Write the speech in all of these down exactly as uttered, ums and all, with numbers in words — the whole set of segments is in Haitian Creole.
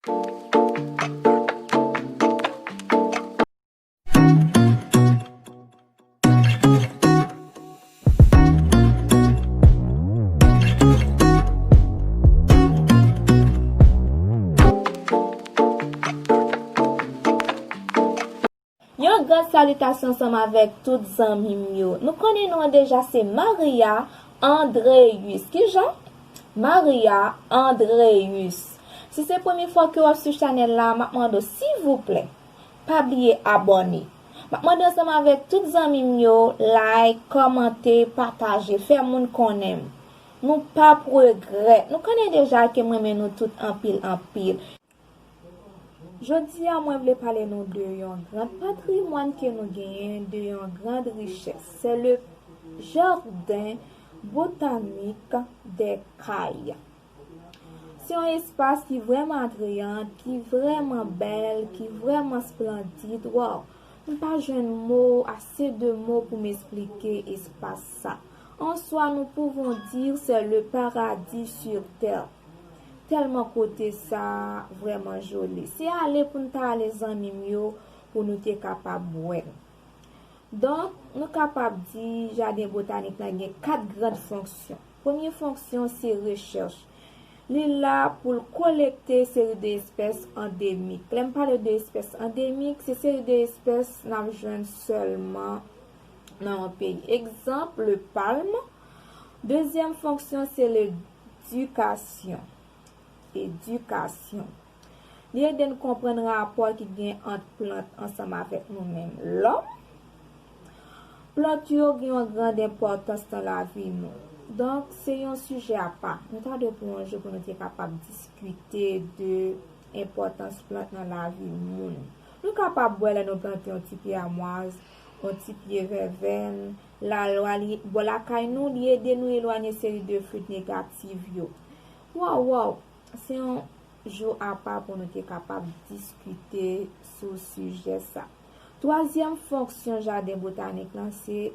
Yon gran salitasyon ansanm avèk tout zanmi m yo. Nou konnen non an deja, se Maria Andreus. Kijan? Maria Andreus. Si se premye fwa ke w ap swiv chanèl la, m ap mande w, silvouplè, pa bliye abòne. M ap mande ansanm avèk tout zanmi m yo, like, kòmante, pataje, fè moun konnen m. Nou p ap regrèt. Nou konnen deja ke m renmen nou tout anpil, anpil. Jodi a, mwen vle pale nou de yon gran patrimwàn ke nou genyen, de yon gran richès. C'est le jardin botanique des Cayes. Se yon espas ki vrèman atrayan, ki vrèman bèl, ki vrèman splandid. Waw! M pa jwenn mo, ase de mo pou m esplike espas sa. En soi, nous pouvons dire c'est le paradis sur terre. Tèlman kote sa vrèman joli. Se ale pou n ta ale, zanmi m yo, pou nou te kapab wè l. Donk, nou kapab di jaden botanik lan gen kat gran fonksyon. Premye fonksyon se rechèch. Li la pou l kolekte seri de espès andemik. Lè m pale de espès andemik, se seri de espès n ap jwenn sèlman nan yon peyi. Egzanp, le palm. Dezyèm fonksyon se ledikasyon. Edikasyon. Li ede n konprann rapò ki gen ant plant ansanm avèk nou menm, lòm. Plant yo gen yon gran enpòtans nan lavi nou. Donk, se yon sijè apa. Nou ta dwe pran yon jou pou nou te kapab diskite de enpòtans plant nan lavi moun. Nou kapab wè lè nou plante yon ti pye amwaz, yon ti pye vèvèn, lalwa li, bò lakay nou, li ede nou elwanye seri de flit negatif yo. Waw, waw, se yon jou apa pou nou te kapab diskite sou sijè sa. Twazyèm fonksyon jaden botanik lan se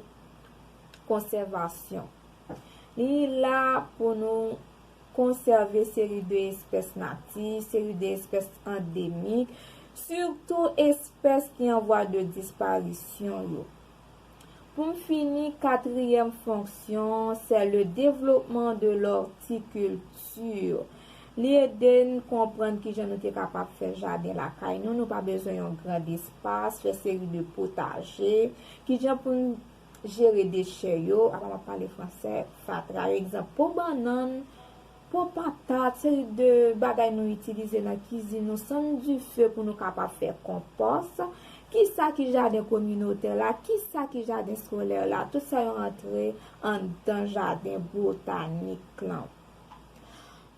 konsèvasyon. Li la pou nou konsève seri de espès nati, seri de espès andemik, sitou espès ki an vwa de disparisyon yo. Pou m fini, katriyèm fonksyon, c'est le développement de l'horticulture. Li ede n konprann kijan nou te kapab fè jaden lakay nou. Nou pa bezwen yon gran espas, fè seri de potaje. Kijan pou n jere dechè yo, apa m ap pale fransè, fatra yo, egzanp, po bannann, po patat, seri de bagay nou itilize nan kizin nou, sann dife pou nou kapab fè konpòs. Kisa ki jaden kominotè la? Kisa ki jaden eskolè la? Tout sa yo rantre anndan jaden botanik lan.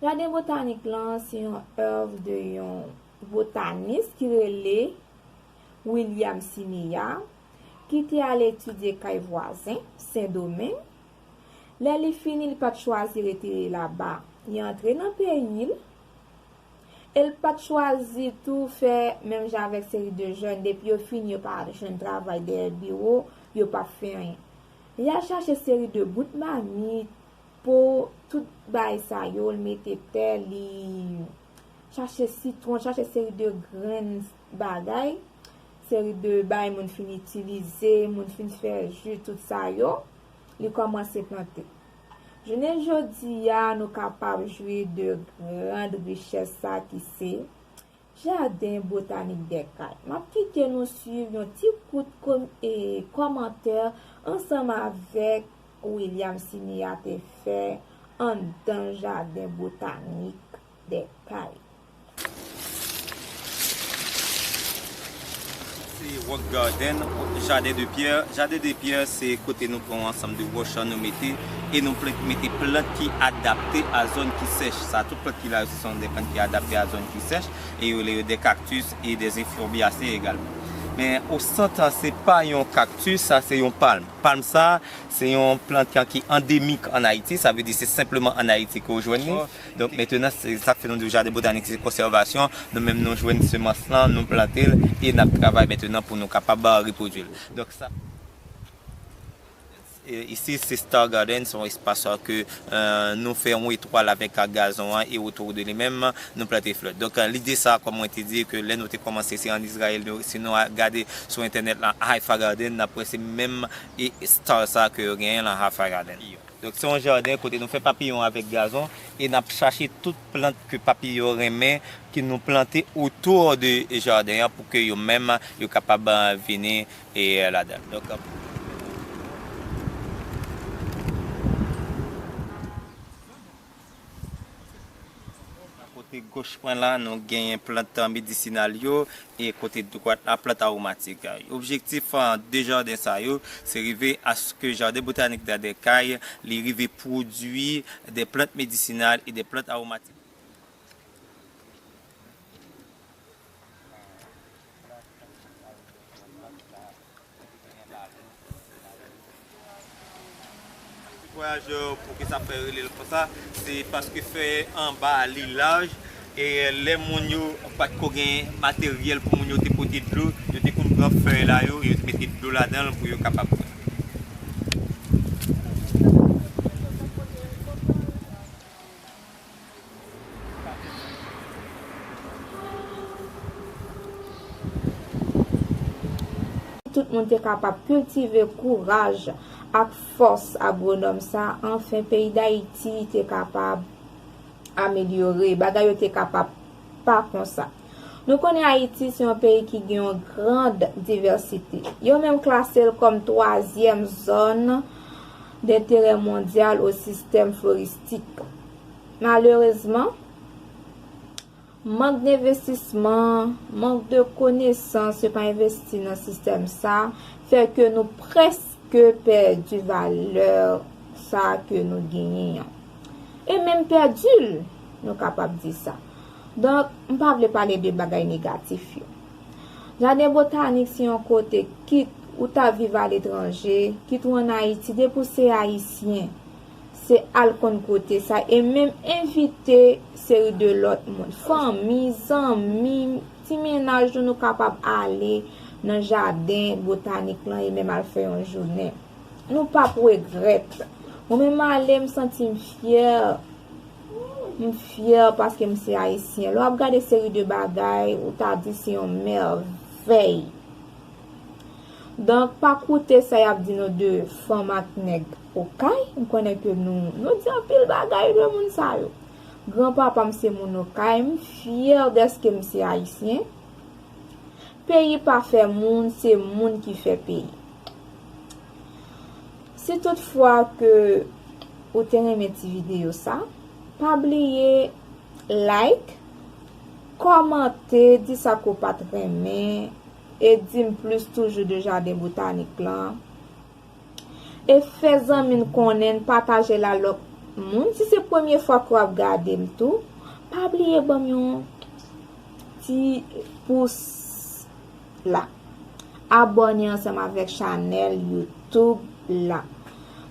Jaden botanik lan se yon èv de yon botanis ki rele William Sinéa, ki te al etidye kay vwazen, Sendomeng. Lè li fini, li pa t chwazi rete laba. Li antre nan peyi l. E l pa t chwazi tou fè menm jan avèk seri de jèn, depi yo fini, yo pa jwenn travay dèyè biwo, yo p ap fè anyen. Li al chache seri de bout mamit, po, tout bagay sa yo, l mete tè, li chache sitwon, chache seri de grenn bagay, seri de bagay moun fin itilize, moun fin fè ji, tout sa yo, li kòmanse plante. Jounen jodi a, nou kapab jwi de gran richès sa ki se Jaden Botanik dè Kay. M ap kite nou swiv yon ti kout kom- e, kòmantè ansanm avèk William Sinéa te fè anndan Jaden Botanik dè Kay. Se Rock Garden, Jaden de Pyè. Jaden de Pyè, se kote nou pran yon ansanm de wòch an, nou mete, e nou plant, mete plant ki adapte a zòn ki sèch. Sa, tout plant ki la yo, se son de plant ki adapte a zòn ki sèch, e yo rele yo de kaktis e de enflorbiase egalman. Men, o sant, se pa yon kaktis, sa se yon palm. Palm sa, se yon plant ki andemik an Ayiti, sa vle di se senpleman an Ayiti ke w jwenn li. Donk, mentnan, se sa k fè nou di w jaden botanik, se konsèvasyon. Nou menm, nou jwenn semans lan, nou plante l, e n ap travay mentnan pou nou kapab repwodui l. Donk, sa. Isi se Star Garden, se yon espas ke, eh, nou fè yon etwal avèk gazon an e otou de li menm, nou plante flè. Donk, eh, lide sa, kòm mwen te di, ke lè nou te kòmanse, se ann Izrayèl, nou, si nou a gade sou entènèt la, Haifa Garden, n ap wè se menm e star sa ke yo genyen lan Haifa Garden. Donk, se yon jaden kote nou fè papiyon avèk gazon e n ap chache tout plant ke papiyon renmen, ke nou plante otou de jaden an pou ke yo menm, yo kapab, eh, vini e, eh, ladan. Donk, kote goch mwen la, nou genyen plant medisinal yo, e kote dwat la, plant awomatik. Objektif, eh, de jaden sa yo, se rive aske jaden botanik Dadekay, li rive pwodui de plant medisinal e de plant awomatik. Vwayajè, poukisa fè rele l konsa? Se paske fè anba a li laj, e lè moun yo pa t ko gen materyèl pou moun yo te pote dlo, yo te konn pran fèy la yo, yo te mete dlo ladan l pou yo kapab bwè. Tout moun te kapab kiltive kouraj ak fòs agwonòm sa, anfen, peyi Dayiti te kapab amelyore, bagay yo te kapab pa konsa. Nou konnen Ayiti se yon peyi ki gen yon grand divèsite. Yo menm klase l kòm twazyèm zòn denterè mondyal o sistèm floristik. Malerezman, mank denvestisman, mank de konesans, yo pa envesti nan sistèm sa, fè ke nou prèske pèdi valè sa ke nou genyen an. E menm pèdi l, nou kapab di sa. Donk, m pa vle pale de bagay negatif yo. Jaden botanik se yon kote, kit ou ta viv aletranje, kit ou ann Ayiti, depi w se ayisyen, se al konn kote sa, e menm envite seri de lòt moun, fanmi, zanmi, ti mennaj nou, nou kapab ale nan jaden botanik lan e menm al fè yon jounen. Nou p ap regrèt. Mwen menm m ale, m santi m fyè. M fyè paske m se ayisyen. Lè w ap gade seri de bagay, ou ta di se yon mèvèy. Donk, pa koute sa y ap di nou de fanm ak nèg Okay. M konnen ke nou, nou di anpil bagay de moun sa yo. Granpapa m se moun Okay, m fyè dèske m se ayisyen. Peyi pa fè moun, se moun ki fè peyi. Si toutfwa ke ou te renmen ti videyo sa, pa bliye like, kòmante, di sa ke w pa t renmen, e di m plis toujou de jaden botanik lan. E fè zanmi n konnen n, pataje l a lòt moun. Si se premye fwa ke w ap gade m tou, pa bliye ban m yon ti pous la. Abòne ansanm avèk chanèl YouTube la.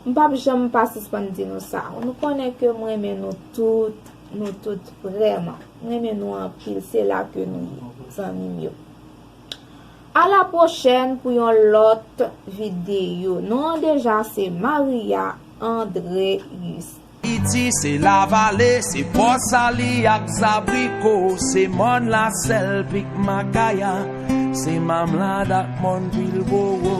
M p ap janm pa sispann di nou sa. Nou konnen ke m renmen nou tout, nou tout vrèman. M renmen nou anpil, se la ke nou ye, zanmi m yo. A la pwochèn pou yon lòt videyo. Non an deja se Maria André Yus. Ayiti se lavale, se pòsali ak zabriko, se mòn lasèl, pik makaya, se mamlad ak mòn bilbowo.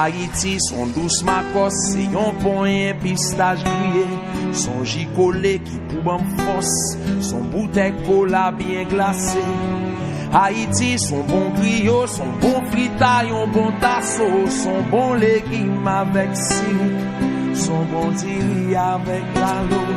Ayiti se yon dous makòs, se yon ponyen pistach griye, se yon ji kole ki pou ban m fòs, se yon boutèy kola byen glase. Ayiti se yon bon griyo, se yon bon frita, yon bon taso, se yon bon legim avèk sirik, se yon bon diri avèk lalo.